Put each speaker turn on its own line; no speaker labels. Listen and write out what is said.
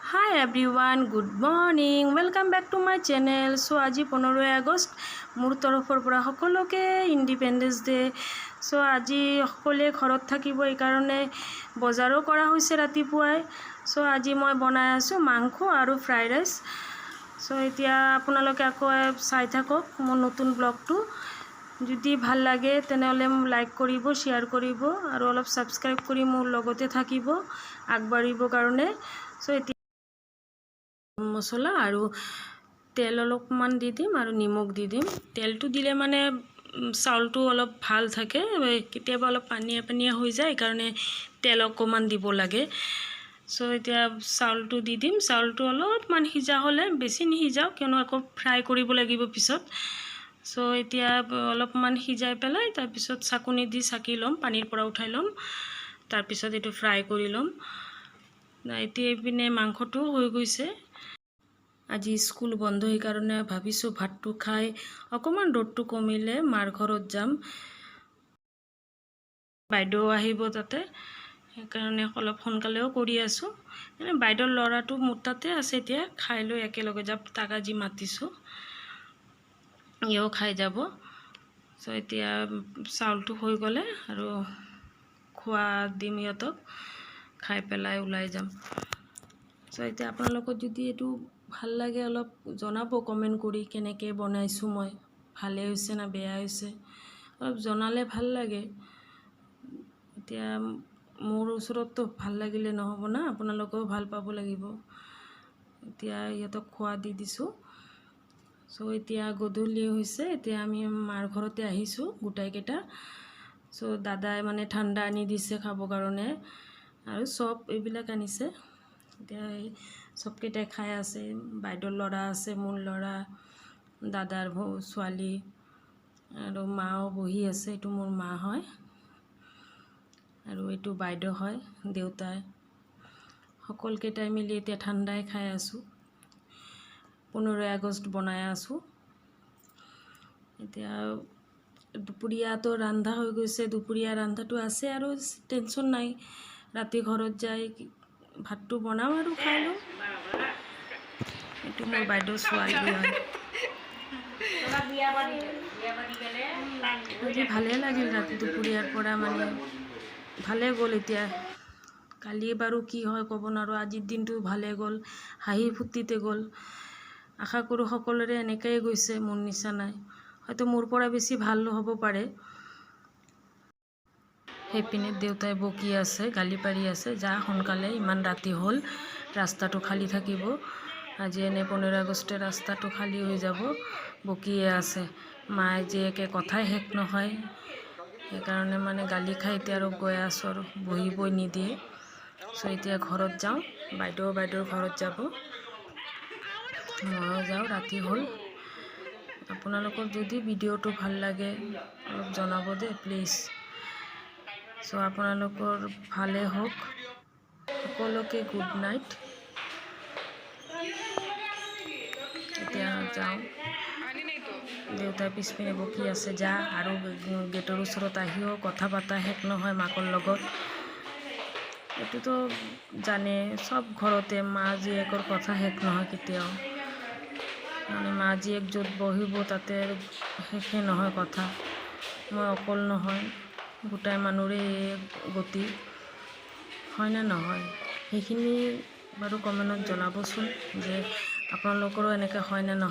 Hi everyone, good morning, welcome back to my channel. So আজি 15 আগষ্ট। মোৰ তৰফৰ পৰা সকলোকে ইণ্ডিপেণ্ডেঞ্চ ডে'। চ' আজি সকলোৱে ঘৰত থাকিব, এইকাৰণে বজাৰো কৰা হৈছে ৰাতিপুৱাই। চ' আজি মই বনাই আছোঁ মাংস আৰু ফ্ৰাইড ৰাইচ। চ' এতিয়া আপোনালোকে আকৌ চাই থাকক মোৰ নতুন ব্লগটো। যদি ভাল লাগে, তেনেহ'লে লাইক কৰিব, শ্বেয়াৰ কৰিব আৰু অলপ ছাবস্ক্ৰাইব কৰি মোৰ লগতে থাকিব আগবাঢ়িবৰ কাৰণে। চ' এতিয়া মছলা আৰু তেল অলপমান দি দিম আৰু নিমখ দি দিম। তেলটো দিলে মানে চাউলটো অলপ ভাল থাকে। কেতিয়াবা অলপ পানীয়া পানীয়া হৈ যায়, সেইকাৰণে তেল অকণমান দিব লাগে। চ' এতিয়া চাউলটো দি দিম। চাউলটো অলপমান সিজা হ'লে, বেছি নিসিজাওঁ, কিয়নো আকৌ ফ্ৰাই কৰিব লাগিব পিছত। চ' এতিয়া অলপমান সিজাই পেলাই তাৰপিছত চাকনি দি চাকি ল'ম, পানীৰ পৰা উঠাই ল'ম। তাৰপিছত এইটো ফ্ৰাই কৰি ল'ম। এতিয়া এইপিনে মাংসটোও হৈ গৈছে। আজি স্কুল বন্ধ, সেইকাৰণে ভাবিছোঁ ভাতটো খাই অকণমান ৰ'দটো কমিলে মাৰ ঘৰত যাম। বাইদেউ আহিব তাতে, সেইকাৰণে অলপ সোনকালেও কৰি আছোঁ। এনে বাইদেউৰ ল'ৰাটো মোৰ তাতে আছে। এতিয়া খাই লৈ একেলগে যাম। তাক আজি মাতিছোঁ, ইও খাই যাব। চ' এতিয়া চাউলটো হৈ গ'লে আৰু খোৱা দিম ইহঁতক, খাই পেলাই ওলাই যাম। চ' এতিয়া আপোনালোকৰ যদি এইটো ভাল লাগে, অলপ জনাব কমেণ্ট কৰি, কেনেকৈ বনাইছোঁ মই, ভালেই হৈছে না বেয়া হৈছে, অলপ জনালে ভাল লাগে। এতিয়া মোৰ ওচৰততো ভাল লাগিলে নহ'ব না, আপোনালোকেও ভাল পাব লাগিব। এতিয়া ইহঁতক খোৱা দি দিছোঁ। চ' এতিয়া গধূলি হৈছে। এতিয়া আমি মাৰ ঘৰতে আহিছোঁ গোটাইকেইটা। চ' দাদাই মানে ঠাণ্ডা আনি দিছে খাবৰ কাৰণে আৰু চব এইবিলাক আনিছে। এতিয়া এই চবকেইটাই খাই আছে। বাইদেউৰ ল'ৰা আছে, মোৰ ল'ৰা, দাদাৰ ছোৱালী আৰু মাও বহি আছে। এইটো মোৰ মা হয় আৰু এইটো বাইদেউ হয়, দেউতাই। সকলকেইটাই মিলি এতিয়া ঠাণ্ডাই খাই আছোঁ। 15 আগষ্ট বনাই আছোঁ। এতিয়া দুপৰীয়াটো ৰন্ধা হৈ গৈছে। দুপৰীয়া ৰন্ধাটো আছে আৰু টেনশ্যন নাই। ৰাতি ঘৰত যাই ভাতটো বনাম আৰু খাই ল'ম। এইটো মোৰ বাইদেউৰ ছোৱালী হয়। আজি ভালেই লাগিল। ৰাতি দুপৰীয়াৰ পৰা মানে ভালে গ'ল। এতিয়া কালি বাৰু কি হয় ক'ব নোৱাৰোঁ। আজিৰ দিনটো ভালে গ'ল, হাঁহি ফূৰ্তিতে গ'ল। আশা কৰোঁ সকলোৰে এনেকৈয়ে গৈছে মোৰ নিচিনাই। হয়তো মোৰ পৰা বেছি ভাল হ'ব পাৰে। সেইপিনে দেউতাই বকি আছে, গালি পাৰি আছে, যা সোনকালে, ইমান ৰাতি হ'ল, ৰাস্তাটো খালী থাকিব। আজি এনে 15 আগষ্টে ৰাস্তাটো খালী হৈ যাব। বকিয়ে আছে। মায়ে জীয়েকে কথাই শেষ নহয়। সেইকাৰণে মানে গালি খাই এতিয়া আৰু গৈ আছোঁ আৰু বহিবই নিদিয়ে। চ' এতিয়া ঘৰত যাওঁ। বাইদেউ বাইদেউৰ ঘৰত যাব, ময়ো যাওঁ, ৰাতি হ'ল। আপোনালোকৰ যদি ভিডিঅ'টো ভাল লাগে, অলপ জনাব দেই প্লিজ। চ' আপোনালোকৰ ভালে হওক। সকলোকে গুড নাইট। এতিয়া যাওঁ। দেউতাই পিছপিনে বকি আছে, যা। আৰু গেটৰ ওচৰত আহিও কথা পতা শেষ নহয় মাকৰ লগত। এইটোতো জানে, চব ঘৰতে মা জীয়েকৰ কথা শেষ নহয় কেতিয়াও। মানে মা জীয়েক য'ত বহিব, তাতে আৰু শেষে নহয় কথা। মই অকল নহয়, গোটাই মানুহৰে এই গতি হয়নে নহয়, সেইখিনি বাৰু কমেণ্টত জনাবচোন যে আপোনালোকৰো এনেকৈ হয়নে নহয়।